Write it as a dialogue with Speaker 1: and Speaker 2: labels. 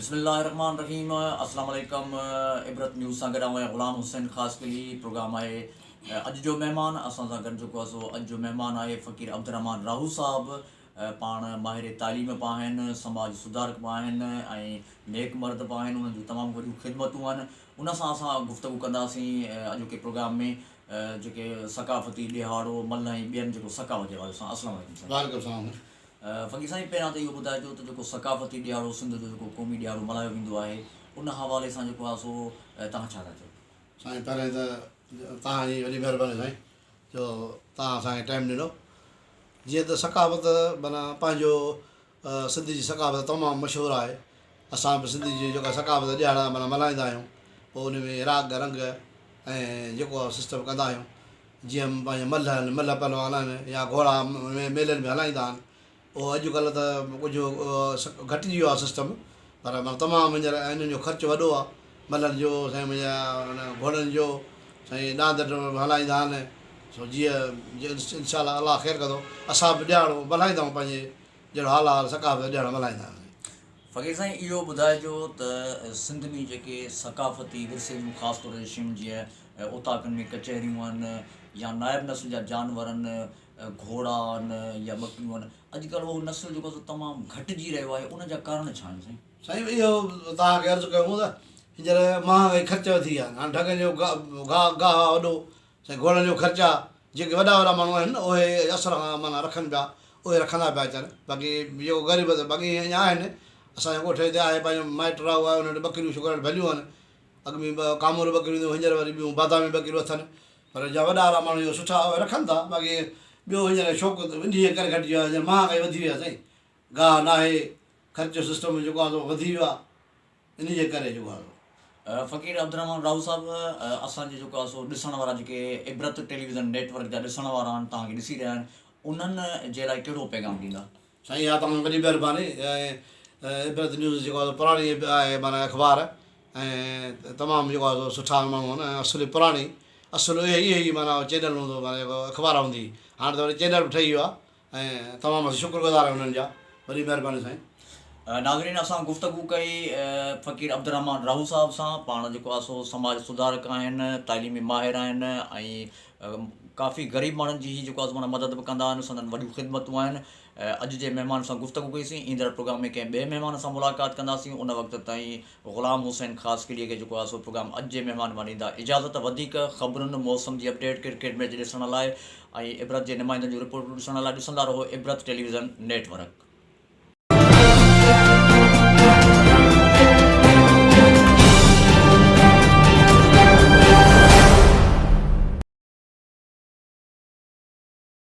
Speaker 1: بسم الله الرحمٰن الرحيم السلام عليڪم عبرت نيوز سان گڏ آئون آهيان غلام حسين خاصخيلي پروگرام آهي اڄ جو مهمان اسان سان گڏ جيڪو آهي سو اڄ جو مهمان آهي فقير عبدالرحمان راهو صاحب پاڻ ماهر تعليم به آهن سماج سڌارڪ به آهن ۽ نيڪ مرد به آهن انهن جون تمام وڏيون خدمتون آهن ان سان اسان گفتگو ڪنداسين اڄوڪي پروگرام ۾ جيڪي ثقافتي ڏهاڙو ملهه ۽ ٻين جيڪو ثقافت جي حوالي سان السلام عليڪم سائين.
Speaker 2: وعليڪم السلام.
Speaker 1: فقير سائين پهريان ته اهو ٻڌائجو ته جيڪو ثقافتي ڏهاڙو سنڌ جو جيڪو قومي ڏهاڙو ملهايو ويندو آهي ان حوالي سان جيڪو آهي سو توهان ڇا ٿا چئو؟
Speaker 2: سائين پهريان ته توهان جي وڏي مهرباني سائين جو توهان اسان کي ٽائيم ڏنو جيئن ته ثقافت معنيٰ پنهنجو سنڌ جي ثقافت تمام مشهور آهي. اسان به سنڌ جي جيڪا ثقافت ڏهاڙا معنيٰ ملهائيندا آهيون پوء ان ۾ راڳ رنگ ۽ جيڪو آهي سسٽم ڪندا آهيون جيئن پنهنجا ملهه آهن ملهه پهلوان آهن يا گهوڙا ميلن ۾ هلائيندا آهن اهو اڄ ڪلهه ته ڪجهه گهٽجي ويو آهي سسٽم پر معنيٰ تمام هينئر انهن جو خرچ وڏو آهي ملهن جو سائين منهنجا گهوڙن جو سائين ڏاند هلائيندا آهن سو جيئن انشاء الله الله خير ڪندو اسان به ڏهاڙو ملهائيندا آهيون پنهنجي جهڙو حال حال ثقافت جو ڏهاڙو ملهائيندا آهيون.
Speaker 1: فقير سائين اهو ٻڌائجو ته سنڌ ۾ جيڪي ثقافتي ورثي جون خاص طور تي شيون جيئن اوطاقن ۾ ڪچهريون آهن يا نائب نسل جا جانور آهن گهوڙا آهن يا ٻڪريون آهن اڄڪلهه اهو نسل جيڪو آهي سو تمام گهٽجي رهيو آهي ان جا ڪارڻ ڇا آهن سائين؟
Speaker 2: سائين اهو توهان کي عرض ڪيو هو ته هينئر مهانگائي خرچ وڌي ويا آهن هاڻي ڍڳن جو گاهه گاهه آهي وڏو سائين گهوڙن جو خرچ آ جيڪي وڏا وڏا ماڻهو آهن نه اهي اصل کان معنيٰ رکن پيا اهي رکندا پيا اچن باقي جيڪو غريب ته باقي اڃا آهن اسان جي ڳوٺ هتي آهي پنهنجو مائٽ راهو آهي ان وٽ ٻڪريون شڪر ڀليون آهن اڳ ۾ ڪامورو ٻڪريون هونديون هينئر وري ٻيون بادامي ٻڪريون اٿن پر جا وڏا وڏا ماڻهو جيڪي سٺا اهي رکن ٿا باقي ٻيو هينئر شوق انهيء ڪري گهٽجي ويو آهي هينئر مهانگائي وڌي وئي آهي سائين گاهه ناهي خرچ جو سسٽم جيڪو آهي سو وڌي ويو آهي انهي جي ڪري جيڪو آهي سو.
Speaker 1: فقير عبدالرحمان راهو صاحب اسان جي جيڪو آهي سو ڏسڻ وارا جيڪي عبرت ٽيليويزن نيٽ ورڪ جا ڏسڻ وارا آهن توهان کي ڏسي رهيا آهن انهن جي لاء ڪهڙو پيغام ڏيندا.
Speaker 2: سائين اها تمام وڏي مهرباني ۽ عبرت نيوز جيڪو آهي سو پراڻي آهي معنيٰ اخبار ۽ تمام جيڪو آهي سو سٺا ماڻهو آهن ۽ اصل پراڻي اصل اهي اهي ئي معنيٰ چينل هوندو معنيٰ جيڪو اخبار هوندي هئي هاڻي ته وري چينل به ٺهي ويو آهي ۽ تمام اسين شڪر گذار آهيون انهن جا وڏي مهرباني سائين.
Speaker 1: ناظرين اسان گفتگو ڪئي فقير عبدالرحمان راهو صاحب سان پاڻ جيڪو آهي سو سماج سڌارڪ آهن تعليمي ماهر آهن ۽ ڪافي غريب ماڻهن جي هي جيڪو آهي سو معنيٰ مدد به ڪندا آهن سندن وڏيون خدمتون آهن اڄ جي مهمان سان گفتگو ڪئي سين ايندڙ پروگرام ۾ ڪنهن ٻئي مهمان سان ملاقات ڪنداسين ان وقت تائين غلام حسين خاصخيلي کي جيڪو آهي سو پروگرام اڄ جي مهمان مان ڏيندا اجازت وڌيڪ خبرن موسم جي اپڊيٽ ڪرڪيٽ ميچ ڏسڻ لاء ۽ عبرت جي نمائندن جون رپورٽون ڏسڻ لاء ڏسندا رهو عبرت ٽيليويزن نيٽ ورڪ.